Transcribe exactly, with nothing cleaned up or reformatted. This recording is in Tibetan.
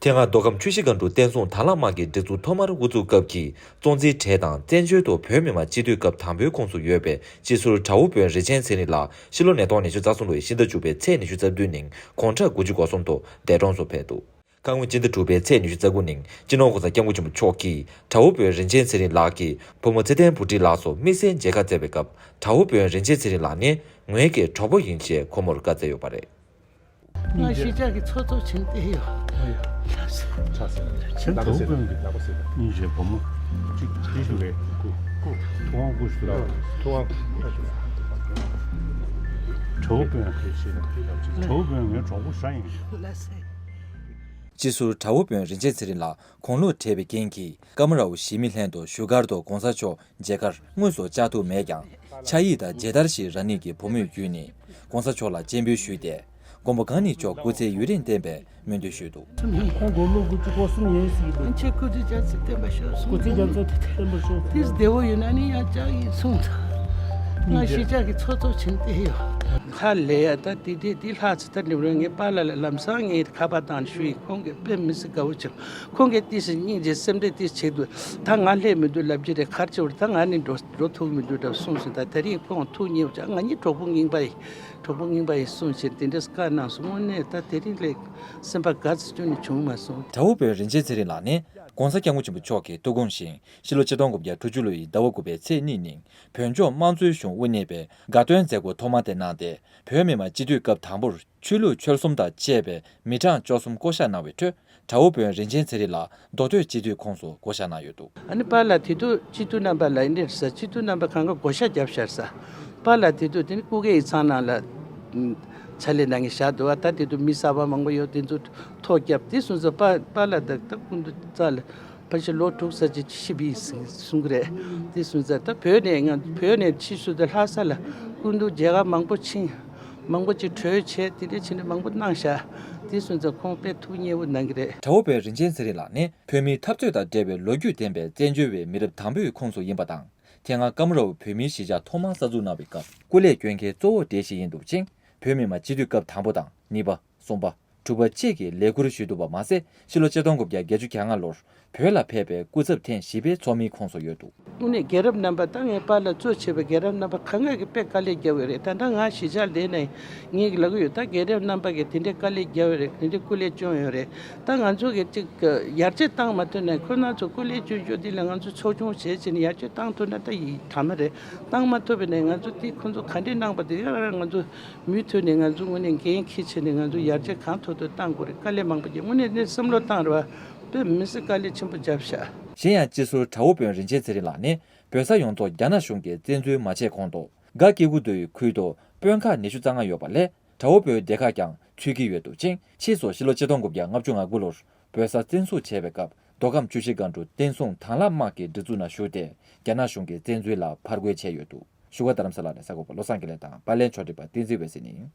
དེ་སྔ་མདོ་ཁམས་ཆུ་བཞི་སྒང་དྲུག་བསྟན་སྲུང་དྭང་བླངས་དམག་གི་སྒྲིག་འཛུགས་ཐོག་མར་དབུ་འཛུགས་སྐབས་ཀྱི་གཙོ་འཛིན་གྲས་དང་བཙན་བྱོལ་དུ་བོད་མི་མང་སྤྱི་འཐུས་སྐབས་དང་པོའི་ཁོངས་སུ་ཡོད་པའི་སྤྱི་ཟུར་དགྲ་བོ་དཔོན་རིན་ཆེན་ཚེ་རིང་ལགས་ཕྱི་ལོ་ཉིས་སྟོང་ཉི་ཤུ་རྩ་གསུམ་ལོའི་ཕྱི་ཟླ་བཅུ་པའི་ཚེས་ཉི་ཤུ་རྩ་བདུན་ཉིན་དགུང་གྲངས་དགུ་བཅུ་གོ་གསུམ་དུ་འདས་གྲོངས་སུ་ཕེབས་འདུག་ཁ་སྔོན་སྤྱི་ཟླ་དྲུག་པའི་ཚེས་ཉི་ཤུ་རྩ་དགུ་ཉིན་སྤྱི་ནོར་༸གོང་ས་༸སྐྱབས་མགོན་ཆེན་པོ་མཆོག་གིས་དགྲ་བོ་དཔོན་རིན་ཆེན་ཚེ་རིང་ལགས་ཀྱི་བུ་མོ་ཚེ་བརྟན་བུ་ཁྲིད་ལགས་སུ་དམིགས་བསལ་མཇལ་ཁ་བསྩལ་བའི་སྐབས། དགྲ་བོ་དཔོན་རིན་ཆེན་ཚེ་རིང་ལགས་ནི་ངོས་ཀྱི་གྲོགས་པོ་ཡིན་ཞེས་ཁོ་མོར་བཀའ་སྩལ་ཡོད་པ་རེད། ང་གཞིས་ཆགས་ཀྱི་ཚོགས་གཙོ་ཆེན་ཏེ་ཡོད། ཆ་ཟེར་ཆེན་ཐོག་ཀུན་གྱི་ལག་པ་ཟེར་གཉིས་བྱས་བུ་མོ་གཅིག་ཏེ་ཞུ་རེད། ཐུབ་དབང་སྐུ་ཞུ་ལ། ཐུབ་དབང་གྲོགས་པོ་དཔོན་གྱི་ཆེད་དུ་གྲོགས་པོ་དཔོན་ངའི་གྲོགས་པོ་ཧྲ་ཡིན། སྤྱི་ཟུར་དགྲ་བོ་དཔོན་རིན་ཆེན་ཚེ་རིང་ལགས་དགུང་ལོ་བགྲེས་པའི་རྐྱེན་གྱིས་ཀ་མ་རའོ་གཞིས་མི་ལྷན་དུ་བཞུགས་སྒར་དུ་༸གོང་ས་མཆོག་མཇལ་ཁར་དངོས་སུ་བཅར་ཐུབ་མེད་ཀྱང་། ཕྱག་ཡིག་དང་མཇལ་དར་ཞིག་རག་ནས་ཀྱི་བུ་མོས་བརྒྱུད་ནས་༸གོང་ས་མཆོག་ལ་སྤྱན་འབུལ་ཞུས་ཏེ། མགོན་པོ་གང་ཉིད་མཆོག་སྐུ་ཚེ་ཡུན་རིང་བརྟན་པའི་སྨོན་འདུན་ཞུས་འདུག་ཁོང་དགུང་ལོ་དགུ་བཅུ་གོ་གསུམ་ཡིན་ཟེར་གྱི་འདུག་ཁྱེད་སྐུ་ཚེ་རྒྱ་མཚོ་བརྟན་པར་ཤོག་གསུངས། སྐུ་ཚེ་རྒྱ་མཚོ་བརྟན་པར་ཤོག་དེར་བདེ་བོ་ཡོད་ན་ནི་ཡང་ཅག་ཡིན་གསུངས། ང་གཞིས་ཆགས་ཀྱི་ཚོགས་གཙོ་ཆེན་ཏེ་ཡོད། ཧ་ལས་ཡ། ད་དེ་དེ་དེ་ལྷག་ཚེ་ད་འགྲིམ་རོགས། ངའི་པཱ་ལགས་ལ་ལམ་སང་ངས་ཁ་པར་བཏང་ཞུ་ཡིན། ཁོང་གིས་དཔེ་མི་སྲིད་དགའ་བོ་བྱུང་། ཁོང་གིས་ཏིས་སྙིང་རྗེ་སེམས་ཁྲལ་ཏིས་བྱེད་དུས་ད་ང་སླེབས་མི་འདུག་ལབ་ཀྱི་རེད། གར་བྱེད་པར་ད་ང་ནི་འགྲོ་འགྲོ་ཐུབ་མི་འདུག་འདྲ་གསུངས་སོང་། ད་དེ་རིང་ཁོང་ཐུགས་མཉེས་པོ་བྱུང་། ང་གཉིས་གྲོགས་པོ་རྙིང་པ་ཡིན། གྲོགས་པོ་རྙིང་པ་ཡིན་གསུངས་བྱས་དེ་འདྲས་བཀའ་གནང་སོང་། དངོས་གནས་ད་དེ་རིང་ལས་སེམས་པ་དགའ་ཚོད་ཅུང་ནས་བྱུང་མ་སོང་། དགྲ་བོ་དཔོན་རིན་ཆེན་ཚེ་རིང་ལགས་ནི་༸གོང་ས་༸སྐྱབས་མགོན་ཆེན་པོ་མཆོག་གི་ཐུགས་དགོངས་བཞིན་ཕྱི་ལོ་ཆིག་སྟོང་དགུ་བརྒྱ་དྲུག་ཅུ་ལོའི་ཟླ་བ་དགུ་པའི་ཚེས་གཉིས་ཉིན་བོད་ལྗོངས་དམངས་གཙོའི་གཞུང་དབུ་བརྙེས་པའི་དགའ་སྟོན་མཛད་སྒོ་ཐོག་མ་དེ་གནང་སྟེ། བོད་མི་མང་སྤྱི་འཐུས་སྐབས་དང་པོར་ཆོས་ལུགས་ཆོལ་གསུམ་དང་བཅས་པའི་མི་གྲངས་བཅུ་གསུམ་བསྐོ་བཞག་གནང་བའི་ཁྲོད། དགྲ་བོ་དཔོན་རིན་ཆེན་ཚེ་རིང་ལགས་མདོ་སྟོད་སྤྱི་འཐུས་ཁོངས་སུ་བསྐོ་བཞག་གནང་ཡོད་འདུག་ཨ་ནི་པཱ་ལགས་དེ་དུས་སྤྱི་འཐུས་རྣམ་པ་ལ་ཨེ་འདྲས་ཟེར། སྤྱི་འཐུས་རྣམ་པ་གང་ག་བསྐོ་བཞག་བརྒྱབ་ཤར་ས། པཱ་ལགས་དེ་དུས་དེ་ནི་སྐུ་སྒེར་ཡིག་ཚང་ནང་ལ་ཕྱག་ལས་གནང་མཁན་བཞག་འདུག་བ། ད་དེ་དུས་མི་གསར་པ་མང་པོ་ཡོད། དེ་ཚོ་ཐོ་བརྒྱབ་དེ་སོང་ཙང་པཱ་པཱ་ལགས་དང་ད་སྐུ་མདུན་རྩ་ལ་ཕལ་ཆེར་ལོ་དྲུག་ཙམ་ཅིག་ཕྱིན་པ་ཡིན་གསུང་གི་རེད། དེ་སོང་ཙང་ད་བོད་ནས་ང་བོད་ནས་ཕྱིས་སུ་ད་ལྷ་ས་ལ་སྐུ་མདུན་མཇལ་ཁ་མང་པོ་ཕྱིན། མང་པོ་ཅིག་གྲོས་བྱས། དེ་འདྲ་བྱས་ནས་མང་པོ་གནང་བཞག་དེ་སོང་ཙང་ཁོང་དཔེ་ཐུགས་མཉེས་པོ་གནང་གི་རེད། དགྲ་བོ་དཔོན་རིན་ཆེན་ཚེ་རིང་ལགས་ནི་བོད་མིའི་འཐབ་རྩོད་དང་འབྲེལ་བའི་ལོ་རྒྱུས་ལྡན་པའི་བཙན་བྱོལ་བའི་མི་རབས་དང་པོའི་ཁོངས་སུ་ཡིན་པ་དང་། དེ་སྔ་ཀམ་རའོ་བོད་མིའི་གཞིས་ཆགས་ཐོག་མར་གསར་འཛུགས་གནང་བའི་སྐབས་སྐུ་ལས་སྐྱོན་མཁན་གཙོ་བོ་གྲས་ཤིག་ཡིན་འདུག་ཅིང་། བོད་མི་མང་སྤྱི་འཐུས་སྐབས་དང་པོ་དང་གཉིས་པ། གསུམ་པ། དྲུག་པ་བཅས་ཀྱི་ལས་ཁུར་ཞུས་འདུག་པ་མ་ཟད། ཕྱི་ལོ་ཆིག་སྟོང་དགུ་བརྒྱ་བརྒྱད་ཅུ་གྱ་ལྔ་ལོར་བོད་ལ་ཕེབས་པའི་སྐུ་ཚབ་ཐེངས་བཞི་པའི་ཚོགས་མིའི་ཁོངས་སུ་ཡོད་འདུག་དངོས་གནས་རྒན་རབས་རྣམ་པ་དང་ངའི་པཱ་ལགས་གཙོ་བྱས་པའི་རྒན་རབས་རྣམ་པ་གང་ག་གིས་དཔེ་དཀའ་ལས་བརྒྱབ་ཡོད་རེད། ད་ལྟ་ང་གཞིས་ཆགས་འདི་ནས་ངས་ལབ་ཀྱི་ཡོད། ད་རྒན་རབས་རྣམ་པ་གིས་དེ་འདྲའི་དཀའ་ལས་བརྒྱབ་ཡོད་རེད། དེ་འདྲའི་སྐུ་ལས་བསྐྱོན་ཡོད་རེད། ད་ང་ཚོ་གིས་ཅིག་ཡར་རྒྱས་བཏང་མ་ཐུབ་ན། ཁོ་རང་ཚོ་སྐུ་ལས་བསྐྱོན་རྒྱུ་འདི་ལ་ང་ཚོ་ཚོགས་ཆུང་བྱས་བྱས་ནས་ཡར་རྒྱས་བཏང་ཐུབ་ན་ད་ཡི་དྲ་མ་རེད། བཏང་མ་ཐུབ་པ་ཡིན་ན་ང་ཚོ་དེ་ཁོ་ཚོ་ག་འདྲས་གནང་པ་དེ་ཡང་ང་ཚོ་མུ་མཐུད་ནས་ང་ཚོ་དངོས་གནས་འགན་འཁྱེར་བྱས་ནས་ང་ཚོ་ཡར་རྒྱས་གང་ཐུབ་ཐུབ་བཏང་དགོས་རེད། དཀའ་ལས་མང་པོ་བརྒྱབ། དངོས་གནས་ནས་བསམ་བློ་བཏང་རེད་བ། དཔེ་མི་སྲིད་དཀའ་ལས་ཆེན་པོ་བརྒྱབ་ཤག་གཞན་ཡང་སྤྱི་ཟུར་དགྲ་བོ་དཔོན་རིན་ཆེན་ཚེ་རིང་ལགས་ནི་བོད་ས་ཡོངས་རྫོགས་རྒྱ་ནག་གཞུང་གིས་བཙན་འཛུལ་མ་བྱས་གོང་དུ། སྒ་ཀེ་ཀུ་མདོ་ཡི་ཁུལ་དུ་དཔོན་ཁག་ཉི་ཤུ་རྩ་ལྔ་ཡོད་པ་ལས། དགྲ་བོ་བོའི་སྡེ་ཁག་ཀྱང་ཚུད་ཀྱི་ཡོད་འདུག་ཅིང་། ཕྱིས་སུ་ཕྱི་ལོ་ཆིག་སྟོང་དགུ་བརྒྱ་ལྔ་བཅུ་ང་དགུ་ལོར་བོད་ས་བཙན་བཟུང་བྱས་པའི་སྐབས། མདོ་ཁམས་ཆུ་བཞི་སྒང་དྲུག་བསྟན་སྲུང་དྭང་བླངས་དམག་གི་སྒྲིག་འཛུགས་ནང་ཞུགས་ཏེ། རྒྱ་ནག་གཞུང་གི་བཙན་འཛུལ་ལ་ཕར་རྒོལ་བྱས་ཡོད་འདུག་བཞུགས་སྒར་རྡ་རམ་ས་ལ་ནས་གསར་འགོད་པ་བློ་བཟང་དགེ་ལེགས་དང་། པར་ལེན་ཕྱོགས་སྒྲིག་པ་བསྟན་འཛིན་འོད་ཟེར་ཡིན།